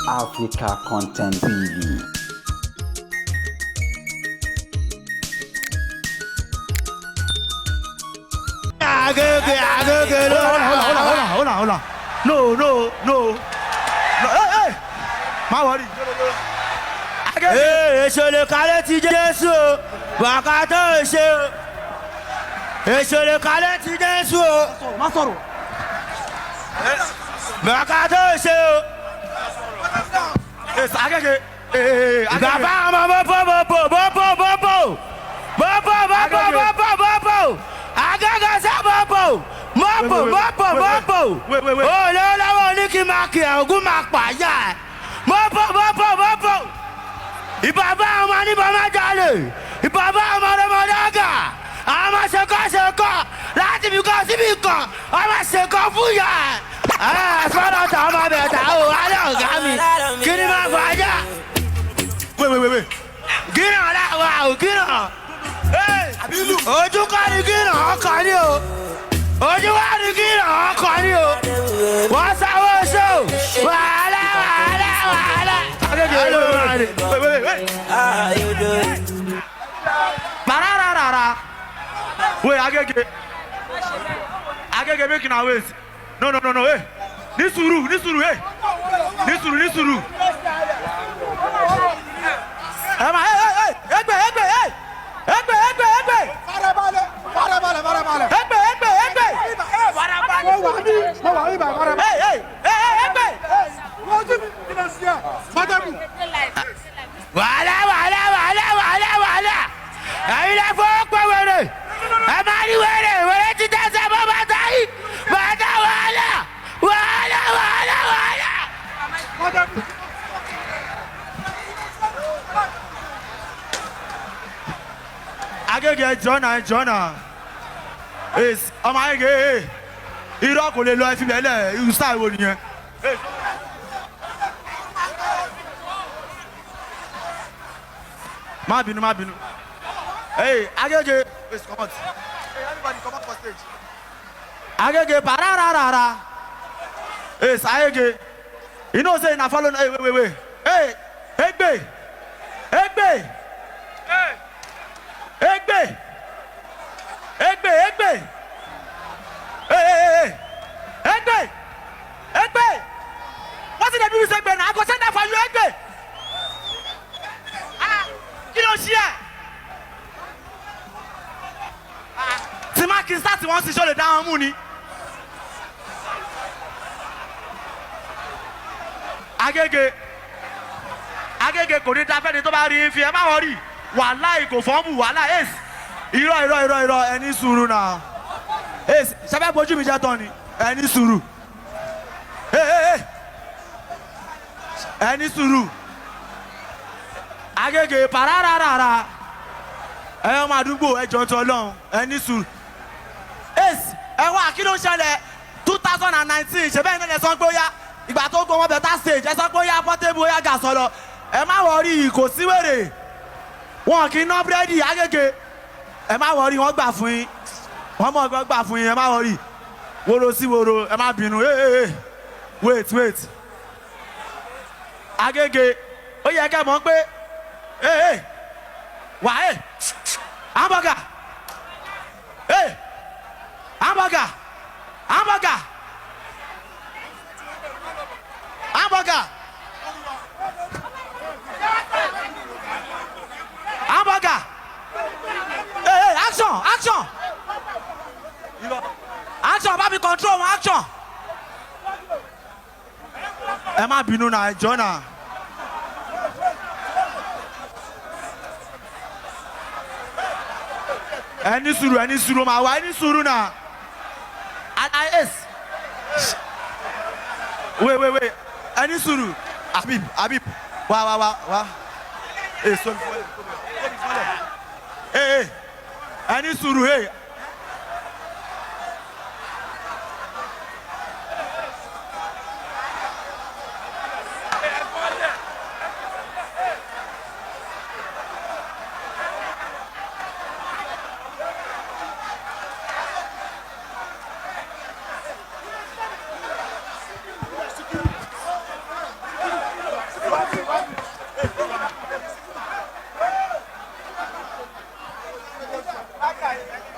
Africa Content TV. Agége agége ló. Hold on, hold on, hold on, hold on. No, no, no. No, hey, hey. Má worry. Agége. Ee, èso lè kalẹ̀ ti Jésù o, bàkà tó ṣe o. Èso lè kalẹ̀ ti Jésù o. Má sọ̀rọ̀. Bàkà tó ṣe o. Yes, Agége. Hey, hey, hey, Agége. Bàbá ọmọ bọ́bọ̀ bọ́bọ̀ bọ́bọ̀ bọ́bọ̀ bọ́bọ̀ bọ́bọ̀ bọ́bọ̀ bọ́bọ̀ Agége sá bọ́bọ̀ mọ́bọ̀ mọ́bọ̀ mọ́bọ̀ Wait, wait, wait. Olówó lọ́wọ́ ní kí n máa kí ẹ̀ ogún máa pààyà ẹ̀ mọ́bọ̀ mọ́bọ̀ mọ́bọ̀ ìbàbá ọmọ níbọn má jalè ìbàbá ọmọ ọmọdé ọgà àwọn ọmọ ṣekọ ṣekọ láti ibì kan síbì kan ọmọ ṣekọ fún yà ẹ ẹ sọ́dọ̀ tó ọmọ bẹ̀tà o alẹ́ ọ̀gá mi kí ni máa fà á jà. Wait, wait, wait, wait. Gínà láwa ò gínà. Ojú kọ́ ni gínà ọkọ̀ ni o. Ojú kọ́ ni gínà ọkọ̀ ni o. Wọ́n sáwọ́ ṣó. Wàhálà wàhálà wàhálà. Agége, wait, wait, wait, wait, wait. Parararara. Wait, Agége. Agége, make una wait. No, no, no, no, hey. Ní sùúrù, ní sùúrù, hey. Ní sùúrù, ní sùúrù. Ẹ máa, hey, hey, hey. Egbe, egbe, hey. Egbe, egbe, egbe. Farabalẹ̀, farabalẹ̀, farabalẹ̀. Egbe, egbe, egbe. Mo wà ní, mo wà ní ibà farabalẹ̀. Hey, hey, hey, hey, egbe. Wọ́n ti mi lọ sí ẹ̀, Mọ́tẹ́bù. Wàhálà wàhálà wàhálà wàhálà wàhálà. Ẹ̀yin lè fọwọ́ pẹ́ wèrè. Ẹ máa ní wèrè wèrè ti tẹ̀sẹ̀ bọ́ bàtà yìí. Bàtà wàhálà wàhálà wàhálà wàhálà. Mọ́tẹ́bù. Agége ẹjọ́ náà ẹjọ́ náà. Ace, ọmọ Agége ee. Irọ́ kò lè lọ ẹ fi bẹ́ẹ̀ lẹ̀ irú style wo nìyẹn. Má bínú, má bínú. Hey, Agége. Wait, come out. Hey, everybody come out for stage. Agége parararara. Ace, Agége. You know say na follow. Hey, wait, wait, wait. Hey, Egbe. Egbe. Egbe. Egbe, Egbe. Hey, hey, hey, hey. Egbe. Egbe. Wetin dey do this Egbe na? I go send am for you, Egbe. Ah, kí ló ṣe ẹ́? Ah, tí má kí n start wọ́n sì ṣó lè dá wọn mú ni. Agége. Agége kò ní da fẹ́ni tó bá rí i fi ẹ má wọrí. Wàláì kò fọ́nbù wàhálà ace. Irọ́ irọ́ irọ́ irọ́ ẹ ní sùúrù náà. Ace sábẹ́ bójú mi jẹ́ tán ni ẹ ní sùúrù. Hey, hey, hey. Ẹ ní sùúrù. Agége parararara. Ẹ ọmọ àdúgbò ẹ jọ̀ọ́ tó Ọlọ́run ẹ ní sùúrù. Ace ẹ wá kí ló ń ṣẹlẹ̀ 2019 ṣe bẹ́ẹ̀ ní ẹ sọ pé ó yá ìgbà tó gbọ́ wọn better stage ẹ sọ pé ó yá Portable ó yá gà sọ̀rọ̀ ẹ má worry kò sí wèrè wọn kì í ná búrẹ́dì Agége ẹ má worry wọ́n gbà fún yín wọ́n mọ̀ gbọ́ gbà fún yín ẹ má worry woro sí woro ẹ má bínú hey, hey, hey. Wait, wait. Agége ó yẹ kẹ́ mọ̀ pé hey, hey. Wà hey. Hamburger hey. Hamburger hamburger hamburger hamburger hey, hey, action action action bá mi control wọn action. Ẹ má bínú náà ẹ jọ̀ọ́ náà. Ẹ ní sùúrù ẹ ní sùúrù máa wá ẹ ní sùúrù náà. Ace. Wait, wait, wait. Ẹ ní sùúrù. Habib, Habib. Wá wá wá wá. Hey, sorry, sorry. Hey, hey. Ẹ ní sùúrù, hey. ẹ.